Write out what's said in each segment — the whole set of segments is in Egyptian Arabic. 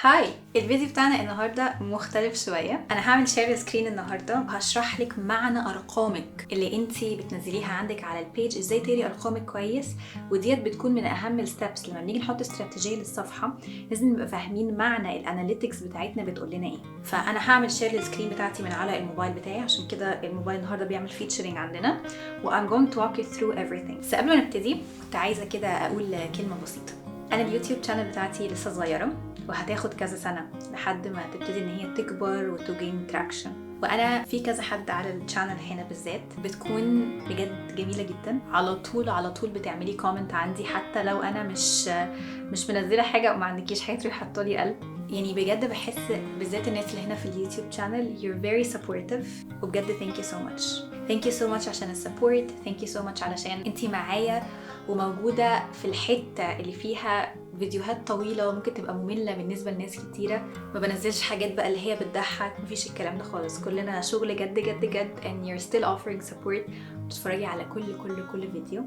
Hi، الفيديو بتاعنا النهارده مختلف شويه. انا هعمل share screen النهارده وهشرح لك معنى ارقامك اللي انت بتنزليها عندك على ال page، ازاي تقري ارقامك كويس. وديت بتكون من اهم ال steps لما بنيجي نحط استراتيجية للصفحه، لازم نبقى فاهمين معنى ال analytics بتاعتنا بتقول لنا ايه. فانا هعمل share لل screen بتاعتي من على الموبايل بتاعي، عشان كده الموبايل النهارده بيعمل featuring عندنا، و I'm going to walk you through everything. بس قبل ما نبتدي كنت عايزه كده اقول كلمة بسيطه. انا اليوتيوب channel بتاعتي لسه صغيرة وهتاخد كذا سنة لحد ما تبتدي ان هي تكبر وت gain traction، وانا في كذا حد على ال channel هنا بالذات بتكون بجد جميلة جدا، على طول على طول بتعملي comment عندي حتى لو انا مش منزله حاجة وما عندكيش حاجه، تروحي حاطه لي قلب. يعني بجد بحس بالذات الناس اللي هنا في اليوتيوب channel you're very supportive، وبجد thank you so much، thank you so much عشان ال support، thank you so much علشان انتي معايا وموجودة في الحتة اللي فيها فيديوهات طويلة ممكن تبقى مملة بالنسبة لناس كتيرة. ما بنزلش حاجات بقى اللي هي بتضحك، مفيش الكلام ده خالص، كلنا شغل جد جد جد and you're still offering support، بتتفرجي على كل كل كل فيديو،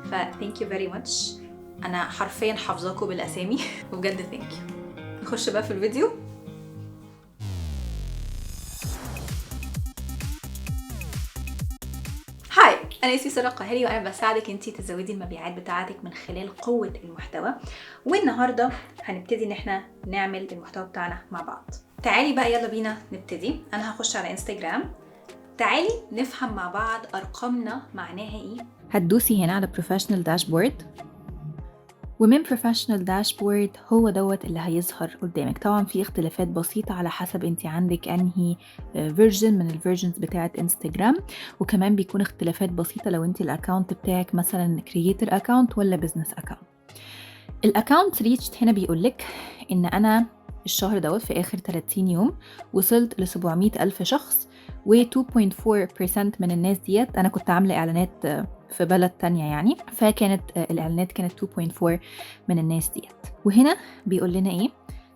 ف thank you very much. انا حرفيا حافظاكم بالاسامي وبجد thank you. نخش بقى في الفيديو. Hi، انا اسمي ساره القاهري وانا بساعدك انتي تزودي المبيعات بتاعتك من خلال قوة المحتوى. والنهارده هنبتدي ان احنا نعمل المحتوى بتاعنا مع بعض. تعالي بقى يلا بينا نبتدي. انا هخش على انستجرام، تعالي نفهم مع بعض ارقامنا معناها ايه. هتدوسي هنا على professional dashboard، ومن professional dashboard هو دوت اللي هيظهر قدامك. طبعا في اختلافات بسيطة على حسب انت عندك انهي version من ال versions بتاعت انستجرام، وكمان بيكون اختلافات بسيطة لو انت ال account بتاعك مثلا creator account ولا business account. ال account reached هنا بيقولك ان انا الشهر دوت في اخر 30 يوم وصلت ل 700 الف شخص، و 2.4% من الناس ديت انا كنت عامله اعلانات في بلد تانية يعني، فكانت الاعلانات كانت 2.4 من الناس ديت. وهنا بيقول لنا ايه؟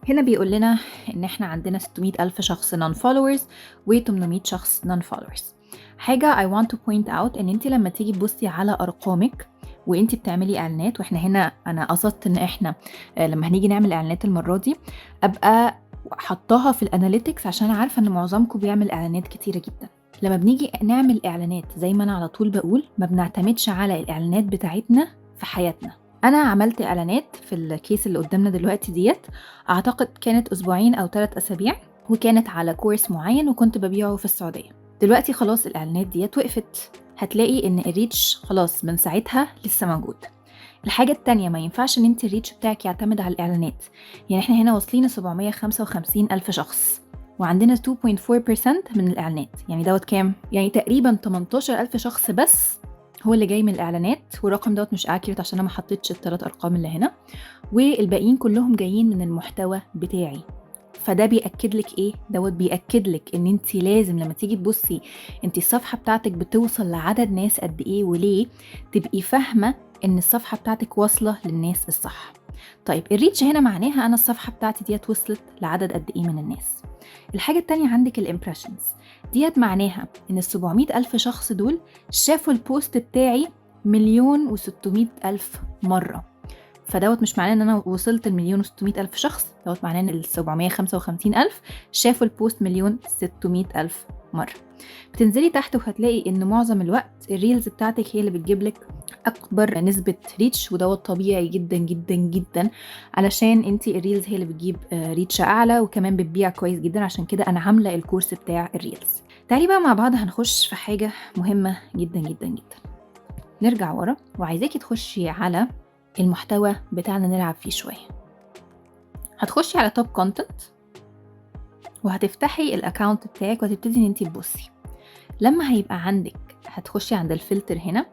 هنا بيقول لنا ان احنا عندنا 600 الف شخص non followers و 800 شخص non followers. حاجة I want to point out ان انت لما تيجي تبصي على ارقامك وانت بتعملي اعلانات، واحنا هنا انا قصدت ان احنا لما هنيجي نعمل اعلانات المرة دي ابقى حطاها في ال analytics، عشان عارفه ان معظمكم بيعمل اعلانات كتيرة جدا. لما بنيجي نعمل اعلانات زي ما انا على طول بقول ما بنعتمدش على الاعلانات بتاعتنا في حياتنا. انا عملت اعلانات في ال case اللي قدامنا دلوقتي ديت، اعتقد كانت اسبوعين او 3 اسابيع، وكانت على course معين وكنت ببيعه في السعودية. دلوقتي خلاص الاعلانات ديت وقفت، هتلاقي ان ال reach خلاص من ساعتها لسه موجود. الحاجة التانية ما ينفعش ان انت ال reach بتاعك يعتمد على الاعلانات، يعني احنا هنا واصلين 755 الف شخص وعندنا 2.4% من الاعلانات، يعني دوت كام؟ يعني تقريبا 18 الف شخص بس هو اللي جاي من الاعلانات، والرقم دوت مش accurate عشان انا ما حطيتش الثلاث ارقام اللي هنا، والباقيين كلهم جايين من المحتوى بتاعي. فده بيأكد لك ايه؟ دوت بيأكد لك ان انت لازم لما تيجي تبصي انت الصفحة بتاعتك بتوصل لعدد ناس قد ايه وليه، تبقي فاهمة ان الصفحة بتاعتك واصلة للناس الصح. طيب ال reach هنا معناها انا الصفحة بتاعتي ديت وصلت لعدد قد ايه من الناس. الحاجة التانية عندك ال impressions، ديت معناها ان ال 700 ألف شخص دول شافوا ال post بتاعي 1,600,000 مرة. فدوت مش معناه ان انا وصلت ل1,600,000 شخص، دوت معناه ان ال 755,000 شافوا ال post 1,600,000 مرة. بتنزلي تحت وهتلاقي ان معظم الوقت ال reels بتاعتك هي اللي بتجيب لك اكبر نسبة reach، ودوت طبيعي جدا جدا جدا علشان انتي ال reels هي اللي بتجيب reach اعلى وكمان بتبيع كويس جدا، عشان كده انا عاملة ال course بتاع ال reels. تعالي بقى مع بعض هنخش في حاجة مهمة جدا جدا جدا. نرجع ورا وعايزاكي تخشي على المحتوى بتاعنا نلعب فيه شوية. هتخشي على top content وهتفتحي ال account بتاعك وهتبتدي ان انتي تبصي. لما هيبقى عندك هتخشي عند الفلتر هنا،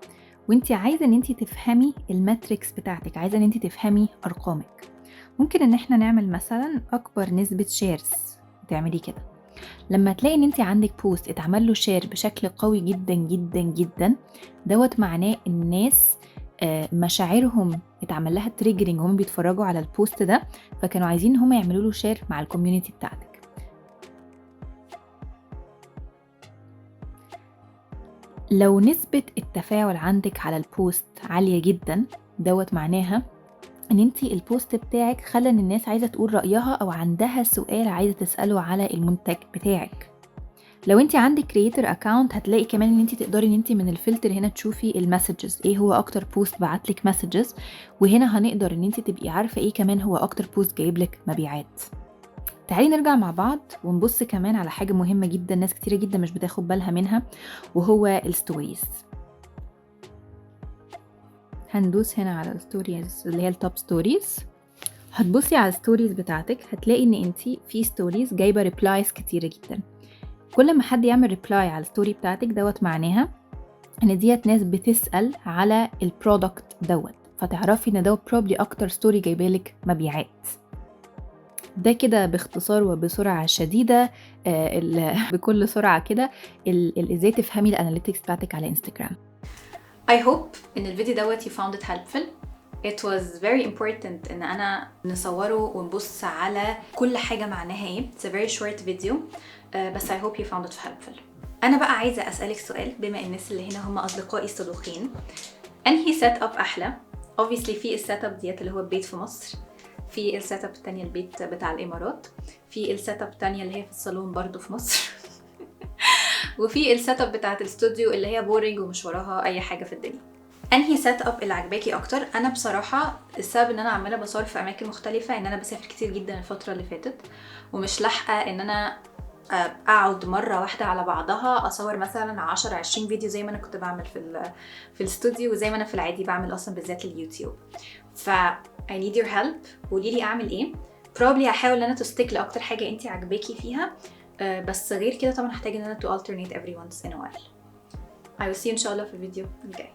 وانتي عايزه ان انتي تفهمي ال metrics بتاعتك، عايزه ان انتي تفهمي ارقامك. ممكن ان احنا نعمل مثلا اكبر نسبه shares، تعملي كده. لما تلاقي ان انتي عندك post اتعمل له share بشكل قوي جدا جدا جدا، دوت معناه الناس مشاعرهم اتعمل لها triggering وهم بيتفرجوا على ال post ده، فكانوا عايزين ان هم يعملوا له share مع ال community بتاعتك. لو نسبة التفاعل عندك على ال post عالية جدا، دوت معناها ان انت ال post بتاعك خلى ان الناس عايزه تقول رايها او عندها سؤال عايزه تساله على المنتج بتاعك. لو انت عندك creator account هتلاقي كمان ان انت تقدري ان انت من الفلتر هنا تشوفي ال messages، ايه هو اكتر post بعتلك messages، وهنا هنقدر ان انت تبقي عارفه ايه كمان هو اكتر post جايب لك مبيعات. تعالي نرجع مع بعض ونبص كمان على حاجة مهمة جدا ناس كتيرة جدا مش بتاخد بالها منها، وهو ال stories. هندوس هنا على ال stories اللي هي ال top stories. هتبصي على ال stories بتاعتك هتلاقي ان انت في stories جايبه replies كتيرة جدا. كل ما حد يعمل reply على ال story بتاعتك دوت معناها ان ديت ناس بتسأل على ال product دوت، فتعرفي ان دوت probably اكتر story جايبالك مبيعات. ده كده باختصار وبسرعة شديدة، بكل سرعة كده ازاي تفهمي ال analytics بتاعتك على انستجرام. I hope ان الفيديو دوت you found it helpful. It was very important ان انا نصوره ونبص على كل حاجة معناها ايه. It's a very short video، بس I hope you found it helpful. انا بقى عايزة اسألك سؤال، بما الناس اللي هنا هم اصدقائي الصدوقين، انهي setup احلى؟ Obviously في ال setup ديت اللي هو البيت في مصر، في ال setup التانية البيت بتاع الامارات، في ال setup التانية اللي هي في الصالون برضو في مصر، وفي ال setup بتاعت الاستوديو اللي هي boring ومش وراها اي حاجة في الدنيا. انهي setup اللي عجباكي اكتر؟ انا بصراحة السبب ان انا عماله بصور في اماكن مختلفة ان انا بسافر كتير جدا الفترة اللي فاتت، ومش لاحقة ان انا اقعد مرة واحدة على بعضها اصور مثلا 10 20 فيديو زي ما انا كنت بعمل في الاستوديو، وزي ما انا في العادي بعمل اصلا بالذات لليوتيوب. ف I need your help، قولي لي اعمل ايه. Probably هحاول ان انا to stick لاكتر حاجة انت عجباكي فيها، بس غير كده طبعا هحتاج ان انا to alternate every once in a while. I will see you ان شاء الله في الفيديو الجاي.